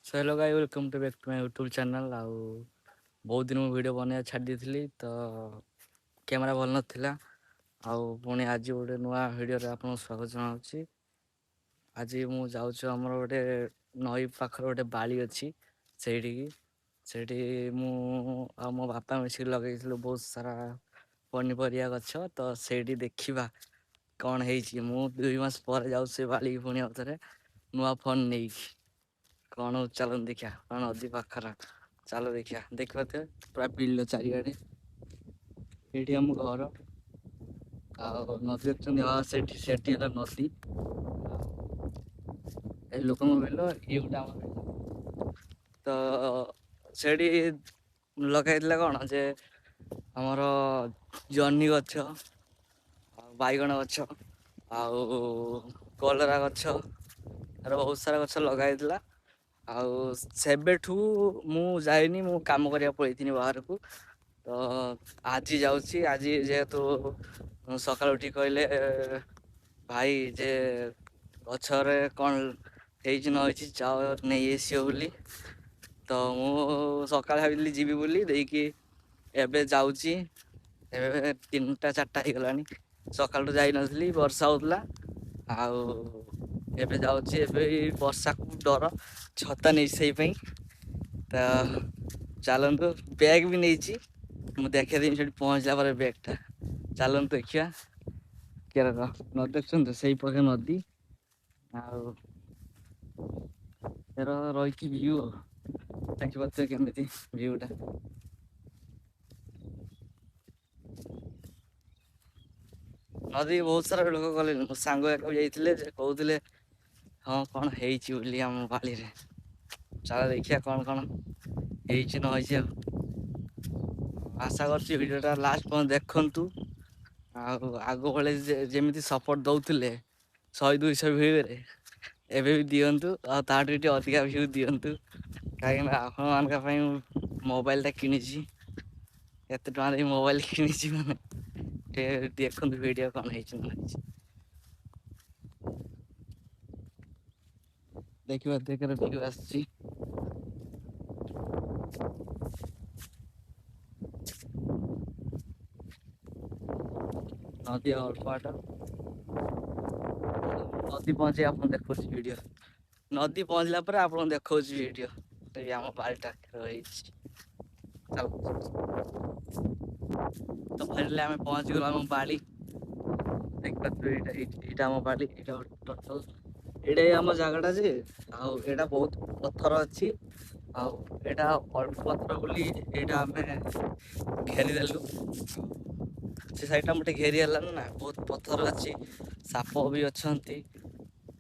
So hello guys, welcome to back to my YouTube channel. ଆଉ ବହୁତ ଦିନ ମୁଁ ଭିଡ଼ିଓ ବନେଇବା ଛାଡ଼ି ଦେଇଥିଲି, ତ କ୍ୟାମେରା ଭଲ ନଥିଲା। ଆଉ ପୁଣି ଆଜି ଗୋଟେ ନୂଆ ଭିଡ଼ିଓରେ ଆପଣଙ୍କୁ ସ୍ୱାଗତ ଜଣାଉଛି। ଆଜି ମୁଁ ଯାଉଛି ଆମର ଗୋଟେ ନଈ ପାଖରେ ଗୋଟେ ବାଳି ଅଛି ସେଇଠିକି। ସେଇଠି ମୁଁ ଆଉ ମୋ ବାପା ମିଶିକି ଲଗେଇଥିଲୁ ବହୁତ ସାରା ପନିପରିବା ଗଛ। ତ ସେଇଠି ଦେଖିବା କ'ଣ ହେଇଛି। ମୁଁ 2 ମାସ ପରେ ଯାଉଛି ସେ ବାଳିକି ପୁଣି ଆଉ ଥରେ ନୂଆ ଫୋନ୍ ନେଇକି। କ'ଣ ଚାଲନ୍ତୁ ଦେଖିବା କ'ଣ। ନଦୀ ପାଖର, ଚାଲ ଦେଖିବା। ଦେଖିପାରୁଥିବେ ପୁରା ବିଲ ଚାରିଆଡ଼େ। ଏଇଠି ଆମ ଘର ଆଉ ନଦୀ ଦେଖୁଛନ୍ତି। ହଁ, ସେଠି ସେଠି ହେଲା ନଦୀ। ଏ ଲୋକଙ୍କ ବିଲ, ଇଏ ଗୋଟେ ଆମ ବିଲ। ତ ସେଇଠି ଲଗାଇଥିଲା କ'ଣ ଯେ ଆମର ଜହ୍ନି ଗଛ ଆଉ ବାଇଗଣ ଗଛ ଆଉ କଲରା ଗଛ, ବହୁତ ସାରା ଗଛ ଲଗାଇଥିଲା। ଆଉ ସେବେଠୁ ମୁଁ ଯାଇନି, ମୁଁ କାମ କରିବାକୁ ପଳେଇଥିଲି ବାହାରକୁ। ତ ଆଜି ଯାଉଛି। ଆଜି ଯେହେତୁ ସକାଳୁ ଉଠି କହିଲେ ଭାଇ ଯେ ଗଛରେ କ'ଣ ହେଇଛି ନ ହେଇଛି ଯାଅ ନେଇ ଆସିବ ବୋଲି, ତ ମୁଁ ସକାଳେ ଭାବିଥିଲି ଯିବି ବୋଲି, ଦେଇକି ଏବେ ଯାଉଛି। ଏବେ 3ଟା 4ଟା ହେଇଗଲାଣି। ସକାଳୁ ଯାଇନଥିଲି, ବର୍ଷା ହେଉଥିଲା। ଆଉ ଏବେ ଯାଉଛି। ଏବେ ବର୍ଷାକୁ ଡର, ଛତା ନେଇଛି ସେଇ ପାଇଁ। ତ ଚାଲନ୍ତୁ, ବ୍ୟାଗ୍ ବି ନେଇଛି। ମୁଁ ଦେଖେଇଦେବି ସେଠି ପହଞ୍ଚିଲା ପରେ ବ୍ୟାଗ୍ଟା। ଚାଲନ୍ତୁ ଦେଖିବା। କେରକ ନଦୀ ଦେଖୁଛନ୍ତି, ସେଇ ପାଖେ ନଦୀ। ଆଉ ଏର ରହିଛି ଭିଉ, ଦେଖିପାରୁଥିବେ କେମିତି ଭିଉଟା। ନଦୀ ବହୁତ ସାରା ଲୋକ ଗଲେଣି। ମୋ ସାଙ୍ଗ ଏକା ବି ଯାଇଥିଲେ ଯେ କହୁଥିଲେ ହଁ କ'ଣ ହେଇଛି ବୋଲି ଆମ ବାଳିରେ। ଚାଲ ଦେଖିବା କ'ଣ କ'ଣ ହେଇଛି ନ ହେଇଛି। ଆଉ ଆଶା କରୁଛି ଭିଡ଼ିଓଟା ଲାଷ୍ଟ ପର୍ଯ୍ୟନ୍ତ ଦେଖନ୍ତୁ। ଆଉ ଆଗ ଭଳି ଯେମିତି ସପୋର୍ଟ ଦେଉଥିଲେ 100 200 ଭିୟୁରେ, ଏବେ ବି ଦିଅନ୍ତୁ ଆଉ ତାଠୁ ଟିକେ ଅଧିକା ଭିୟୁ ଦିଅନ୍ତୁ, କାହିଁକିନା ଆପଣମାନଙ୍କ ପାଇଁ ମୁଁ ମୋବାଇଲଟା କିଣିଛି। ଏତେ ଟଙ୍କା ଦେଇ ମୋବାଇଲ କିଣିଛି, ମାନେ ଟିକେ ଦେଖନ୍ତୁ ଭିଡ଼ିଓ କ'ଣ ହେଇଛି ନ ହେଇଛି। ଦେଖିବା, ଦେଖରେ ଭିୟୁ ଆସୁଛି। ନଦୀ ଅଳ୍ପ ବାଟ, ନଦୀ ପହଞ୍ଚି ଆପଣ ଦେଖାଉଛି ଭିଡ଼ିଓ। ନଦୀ ପହଞ୍ଚିଲା ପରେ ଆପଣଙ୍କୁ ଦେଖାଉଛି ଭିଡ଼ିଓ। ଏଇ ଆମ ବାରିଟା ରହିଛି। ଚାଲ, ତ ଫାଇନାଲି ଆମେ ପହଞ୍ଚିଗଲୁ ଆମ ବାଡ଼ି। ଦେଖିପାରୁଥିବେ, ଏଇଟା ଏଇଟା ଆମ ବାଡ଼ି। ଏଇଟା ଟୋଟାଲ ଏଇଟା ଆମ ଜାଗାଟା ଯେ। ଆଉ ଏଇଟା ବହୁତ ପଥର ଅଛି, ଆଉ ଏଇଟା ଅଳ୍ପ ପଥର ବୋଲି ଏଇଟା ଆମେ ଘେରିଦେଲୁ। ସେ ସାଇଡ଼ଟା ଟିକେ ଘେରି ହେଲାନି ନା, ବହୁତ ପଥର ଅଛି, ସାପ ବି ଅଛନ୍ତି,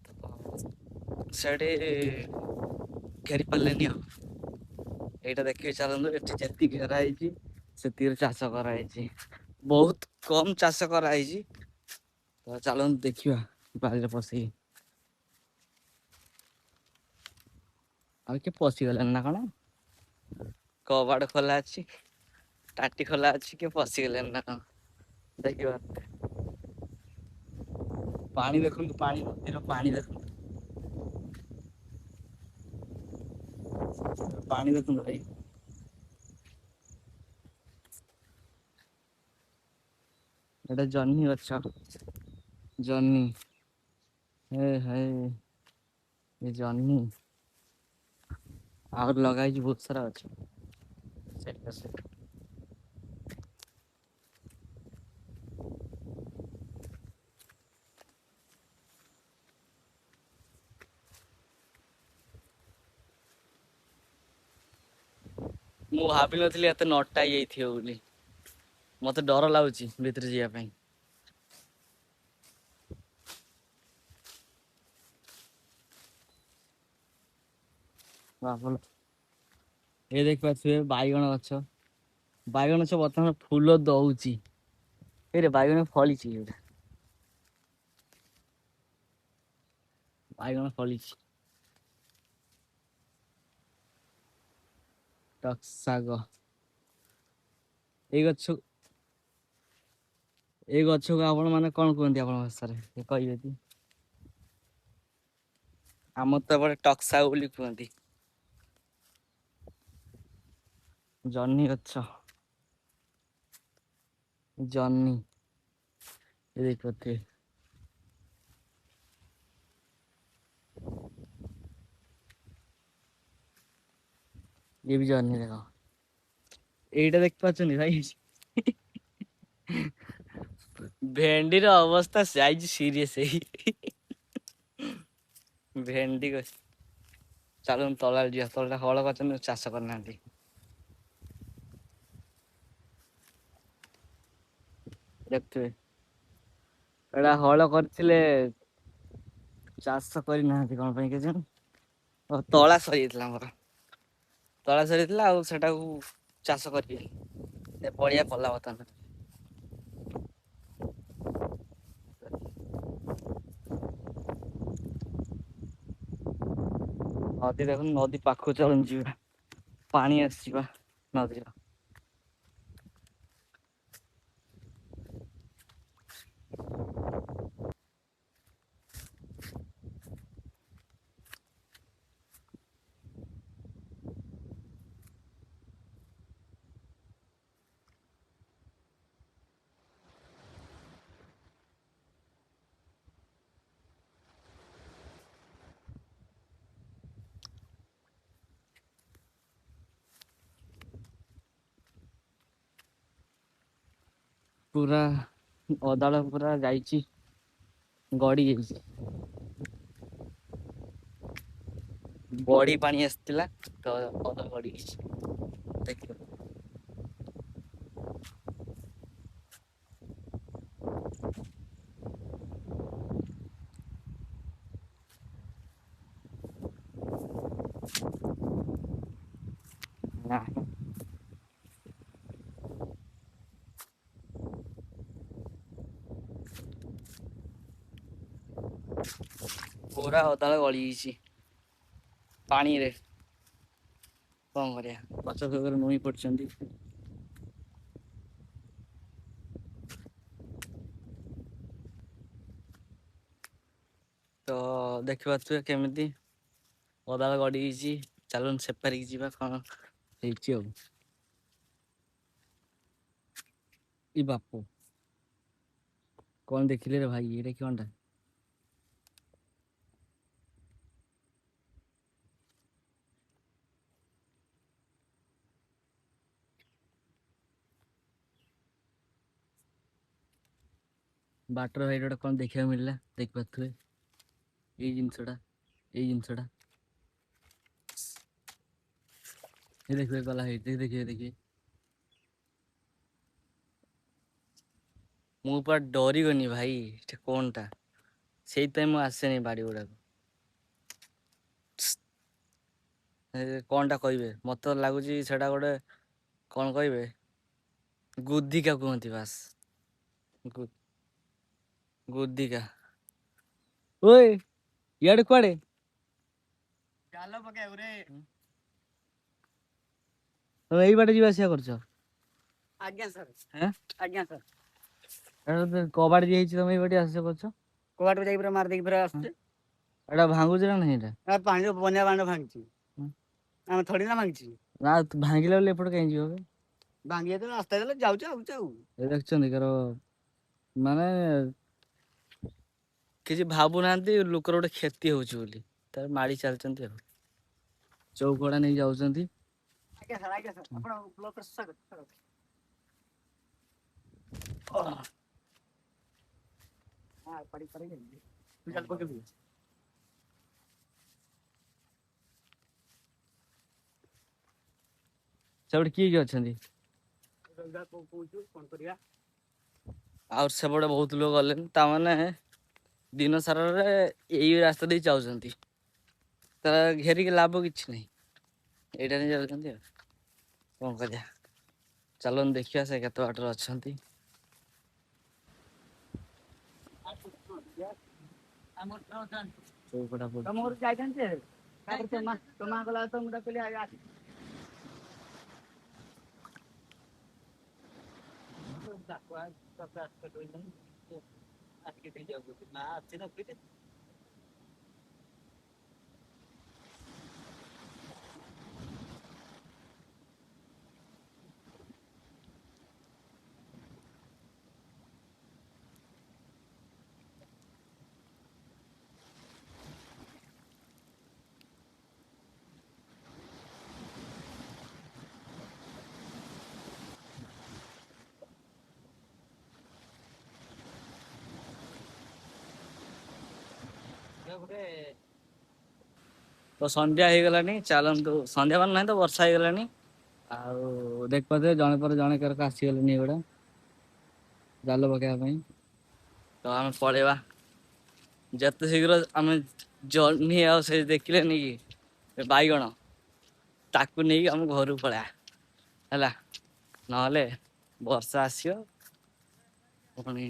ତ ସେଠି ଘେରି ପାରିଲେନି। ଆଉ ଏଇଟା ଦେଖିବେ, ଚାଲନ୍ତୁ। ଏଠି ଯେତିକି ଘେରା ହେଇଛି ସେତିକିରେ ଚାଷ କରାହେଇଛି, ବହୁତ କମ୍ ଚାଷ କରାହେଇଛି। ତ ଚାଲନ୍ତୁ ଦେଖିବା ବାରିରେ ପଶିକି। ଆଉ କିଏ ପଶିଗଲାଣି ନା କ'ଣ? କବାଟ ଖୋଲା ଅଛି, ଟାଟି ଖୋଲା ଅଛି, କିଏ ପଶିଗଲେଣି ନା କ'ଣ? ଦେଖିବା। ପାଣି ଦେଖନ୍ତୁ, ପାଣି, ନଦୀର ପାଣି ଦେଖନ୍ତୁ, ପାଣି ଦେଖନ୍ତୁ ଭାଇ। ଏଟା ଜହ୍ନି ଗଛ, ଜହ୍ନି। ହେ ହେ, ଏ ଜହ୍ନି। ଆହୁରି ଲଗା ହେଇଛି ବହୁତ ସାରା ଗଛ ସେଠି ସେଠି। ମୁଁ ଭାବିନଥିଲି ଏତେ ନଟା ହେଇଯାଇଥିବ ବୋଲି। ମତେ ଡର ଲାଗୁଛି ଭିତରେ ଯିବା ପାଇଁ। ଭଲ, ଏ ଦେଖିପାରୁଥିବେ ବାଇଗଣ ଗଛ। ବାଇଗଣ ଗଛ ବର୍ତ୍ତମାନ ଫୁଲ ଦଉଛି। ଏରେ ବାଇଗଣ ଫଳିଛି, ଏଇଟା ବାଇଗଣ ଫଳିଛି। ଟକ୍ ଶାଗ। ଏଇ ଗଛ, ଏଇ ଗଛକୁ ଆପଣ ମାନେ କ'ଣ କୁହନ୍ତି ଆପଣଙ୍କ ଭାଷାରେ କହିବେ କି? ଆମର ତ ଏପଟେ ଟକ୍ ଶାଗ ବୋଲି କୁହନ୍ତି। ଜହ୍ନି ଗଛ, ଜହ୍ନି ଏ ଦେଖିପାରୁଥିବେ। ଇଏ ବି ଜହ୍ନି ଦେଖ, ଏଇଟା ଦେଖିପାରୁଛନ୍ତି ଭାଇ। ଭେଣ୍ଡିର ଅବସ୍ଥା ସାଇଜ ସିରିୟସ୍। ହେଇ ଭେଣ୍ଡି ଗଛ। ଚାଲୁନ ତଳେ ଯିବା, ତଳଟା ହଳ କରିଛନ୍ତି, ଚାଷ କରିନାହାନ୍ତି। ଦେଖୁଥିବେ, ଏଇଟା ହଳ କରିଥିଲେ, ଚାଷ କରିନାହାନ୍ତି କଣ ପାଇଁ କେଜାଣି। ତଳା ସରିଯାଇଥିଲା ଆମର, ତଳା ସରିଯାଇଥିଲା ଆଉ ସେଟାକୁ ଚାଷ କରିବେ। ବଢିଆ କଲା ବର୍ତ୍ତମାନ। ନଦୀ ଦେଖନ୍ତୁ, ନଦୀ ପାଖକୁ ଚାଲନ୍ତୁ ଯିବା, ପାଣି ଆସିବା ନଦୀର। ପୁରା ଅଦାଳ ପୁରା ଯାଇଛି, ଗଡି ଯାଇଛି। ବଢି ପାଣି ଆସିଥିଲା ତ ଅଦା ଗଡି ଯାଇଛି, ଦେଖିବ। ନାହିଁ, ପୁରା ଅଦାଳ ଗଳି ଯାଇଛି ପାଣିରେ। କଣ କରିବା, ଗଛ ସବୁରେ ନଇଁ ପଡିଛନ୍ତି। ତ ଦେଖିପାରୁଥିବେ କେମିତି ଅଦାଳ ଗଡି ଯାଇଛି। ଚାଲନ୍ତୁ ସେପାରିକି ଯିବା, କଣ ହେଇଛି ଆଉ। ଇ ବାପୁ, କଣ ଦେଖିଲେ ରେ ଭାଇ? ଏଇଟା କଣଟା? ବାଟରେ ଭାଇ ଗୋଟେ କଣ ଦେଖିବାକୁ ମିଳିଲା, ଦେଖିପାରୁଥିବେ ଏଇ ଜିନିଷଟା, ଏଇ ଜିନିଷଟା ଏ ଦେଖିବେ ଗଲା ହେଇଛି, ଦେଖିବେ ଦେଖିବେ। ମୁଁ ପୁରା ଡରିଗନି ଭାଇ, ଏଟା କଣଟା? ସେଇଥିପାଇଁ ମୁଁ ଆସେନି ବାଡ଼ି ଗୁଡ଼ାକୁ। କଣଟା କହିବେ? ମତେ ଲାଗୁଛି ସେଟା ଗୋଟେ କଣ କହିବେ, ଗୁଦିକା କୁହନ୍ତି, ବାସ୍ ଗୁଦିକା। ଓଏ, ଇଆଡ଼େ କୁଆଡ଼େ ଜାଲ ପକେଇବାକୁ ରେ? ତମେ ଏଇ ବାଟେ ଯିବା ଆସିବା କରୁଛ? ଆଜ୍ଞା ସାର୍। ହେଁ? ଆଜ୍ଞା ସାର୍। ଏଟା କବାଟ ଦିଆ ହେଇଛି, ତମେ ଏଇ ବାଟେ ଆସିବା କରୁଛ? କବାଟକୁ ଯାଇକି ପୁରା ମାରିଦେଇକି ପୁରା ଆସୁଛି। ଏଟା ଭାଙ୍ଗୁଛି ନା ନାହିଁ ଏଟା? ପାଣି, ବନ୍ୟା ପାଣି ଭାଙ୍ଗିଛି, ଆମେ ଥୋଡି ନା ଭାଙ୍ଗିଛି। ନା, ଭାଙ୍ଗିଲା ବୋଲି ଏପଟେ କାହିଁ ଯିବ? ଭାଙ୍ଗି ଯାଇଥିଲା ରାସ୍ତା ଦେଲେ, ଯାଉଛି ଆଉଛି ଆଉ। ଏ ଦେଖୁଛନ୍ତି କାର, ମାନେ କିଛି ଭାବୁନାହାନ୍ତି ଲୋକର ଗୋଟେ କ୍ଷତି ହଉଛି ବୋଲି, ତାର ମାଡ଼ି ଚାଲିଛନ୍ତି ଆଉ ଚୌକଡ଼ା ନେଇ ଯାଉଛନ୍ତି। ଆଜ୍ଞା ସାର୍, ଆଜ୍ଞା ସାର୍, ଆପଣ ବ୍ଲକରେ ସ୍ୱାଗତ, ସ୍ୱାଗତ। ହଁ, ପଡ଼ି ପଡ଼ି ତୁ ଚାଲ ପକେଇବୁ। ସେପଟେ କିଏ କିଏ ଅଛନ୍ତି? କହୁଛୁ କଣ କରିବା? ଆଉ ସେପଟେ ବହୁତ ଲୋକ ଗଲେଣି, ତାମାନେ ଦିନ ସାରାରେ ଏଇ ରାସ୍ତା ଦେଇ ଯାଉଛନ୍ତି, ତା ଘେରିକି ଲାଭ କିଛି ନାହିଁ, ଏଇଟା ନେଇ ଯାଉଛନ୍ତି ଆଉ କଣ କରିବା। ଚାଲନ୍ତୁ ଦେଖିବା ସେ କେତେ ବାଟରେ ଅଛନ୍ତି। ଚୌକଟା ପଡିଛି। ତମ ଘରକୁ ଯାଇଥାନ୍ତି ଯେ, ତାପରେ ତୋ ମା ଗଲା ତ ମୁଁ ତାକୁ କହିଲି ଆସ। ଗୋଟେ। ତ ସନ୍ଧ୍ୟା ହେଇଗଲାଣି, ଚାଲନ୍ତୁ। ସନ୍ଧ୍ୟା ମାନେ ନାହିଁ ତ, ବର୍ଷା ହେଇଗଲାଣି। ଆଉ ଦେଖିପାରୁଥିବେ, ଜଣେ ପରେ ଜଣେ କରକ ଆସିଗଲେଣି ଏଗୁଡ଼ା ଜାଲ ପକେଇବା ପାଇଁ। ତ ଆମେ ପଳେଇବା ଯେତେ ଶୀଘ୍ର। ଆମେ ଜହ୍ନି ଆଉ ସେ ଦେଖିଲେନି କି ବାଇଗଣ, ତାକୁ ନେଇକି ଆମ ଘରକୁ ପଳେଇବା ହେଲା, ନହେଲେ ବର୍ଷା ଆସିବ, ପୁଣି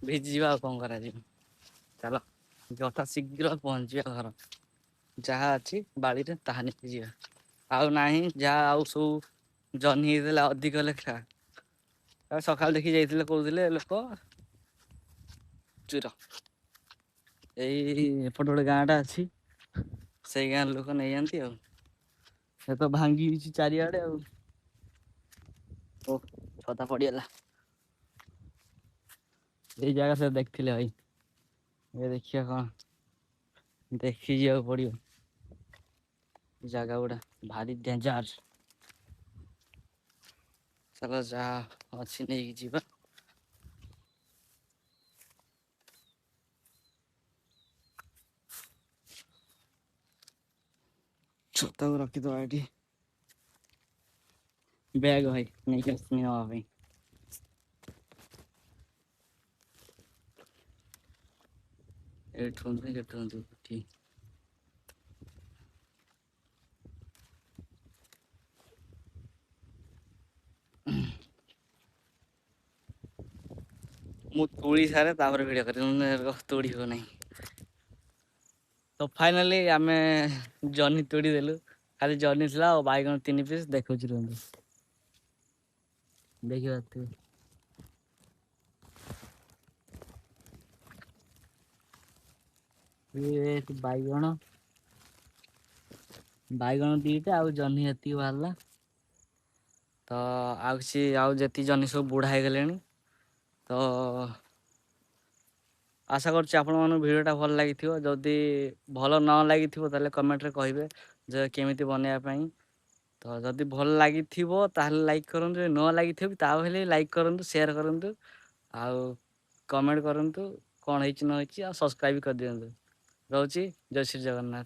ଭିଜିଯିବା। ଆଉ କ'ଣ କରାଯିବ? ଚାଲ, ଯଥା ଶୀଘ୍ର ପହଞ୍ଚିବା ଘର। ଯାହା ଅଛି ବାଡ଼ିରେ ତାହା ନେଇକି ଯିବା। ଆଉ ନାହିଁ ଯାହା, ଆଉ ସବୁ ଜହ୍ନି ହେଇଥିଲା ଅଧିକ ଲେଖା, ଆଉ ସକାଳେ ଦେଖି ଯାଇଥିଲେ, କହୁଥିଲେ ଲୋକ ଚୁର। ଏଇ ଏପଟେ ଗୋଟେ ଗାଁଟା ଅଛି, ସେଇ ଗାଁର ଲୋକ ନେଇଯାଆନ୍ତି। ଆଉ ସେ ତ ଭାଙ୍ଗି ଯାଇଛି ଚାରିଆଡ଼େ। ଆଉ ଓ ଛତା ପଡ଼ିଗଲା। ଏଇ ଜାଗା ସେ ଦେଖିଥିଲେ ଭାଇ। ଏବେ ଦେଖିବା କ'ଣ, ଦେଖି ଯିବାକୁ ପଡ଼ିବ। ଜାଗା ଗୁଡ଼ା ଭାରି ଡେଞ୍ଜର। ଚାଲ, ଯାହା ଅଛି ନେଇକି ଯିବା। ଛତାକୁ ରଖିଦବା ଏଠି। ବ୍ୟାଗ ଭାଇ ନେଇକି ଆସିନି ନେବା ପାଇଁ। ଏଇଠୁ ସେଠୁ ଏଠି। ମୁଁ ତୋଳି ସାରେ, ତାପରେ ଭିଡ଼ିଓ କରିବି, ତୋଳି ହବ ନାହିଁ। ତ ଫାଇନାଲି ଆମେ ଜହ୍ନି ତୋଳି ଦେଲୁ। ଖାଲି ଜହ୍ନି ଥିଲା ଆଉ ବାଇଗଣ 3 ପିସ୍। ଦେଖୁଛି ରୁହନ୍ତୁ, ଦେଖିପାରୁଥିବେ। ବାଇଗଣ, ବାଇଗଣ 2ଟା ଆଉ ଜହ୍ନି, ଏତିକି ବାହାରିଲା। ତ ଆଉ କିଛି, ଆଉ ଯେତିକି ଜହ୍ନି ସବୁ ବୁଢ଼ା ହେଇଗଲେଣି। ତ ଆଶା କରୁଛି ଆପଣମାନଙ୍କୁ ଭିଡ଼ିଓଟା ଭଲ ଲାଗିଥିବ। ଯଦି ଭଲ ନ ଲାଗିଥିବ, ତାହେଲେ କମେଣ୍ଟରେ କହିବେ ଯେ କେମିତି ବନେଇବା ପାଇଁ। ତ ଯଦି ଭଲ ଲାଗିଥିବ ତାହେଲେ ଲାଇକ୍ କରନ୍ତୁ, ଯଦି ନ ଲାଗିଥିବ ବି ତାହେଲେ ଲାଇକ୍ କରନ୍ତୁ, ସେୟାର କରନ୍ତୁ ଆଉ କମେଣ୍ଟ କରନ୍ତୁ କ'ଣ ହେଇଛି ନ ହେଇଛି, ଆଉ ସବସ୍କ୍ରାଇବ୍ କରିଦିଅନ୍ତୁ। ରହୁଛି, ଜୟ ଶ୍ରୀ ଜଗନ୍ନାଥ।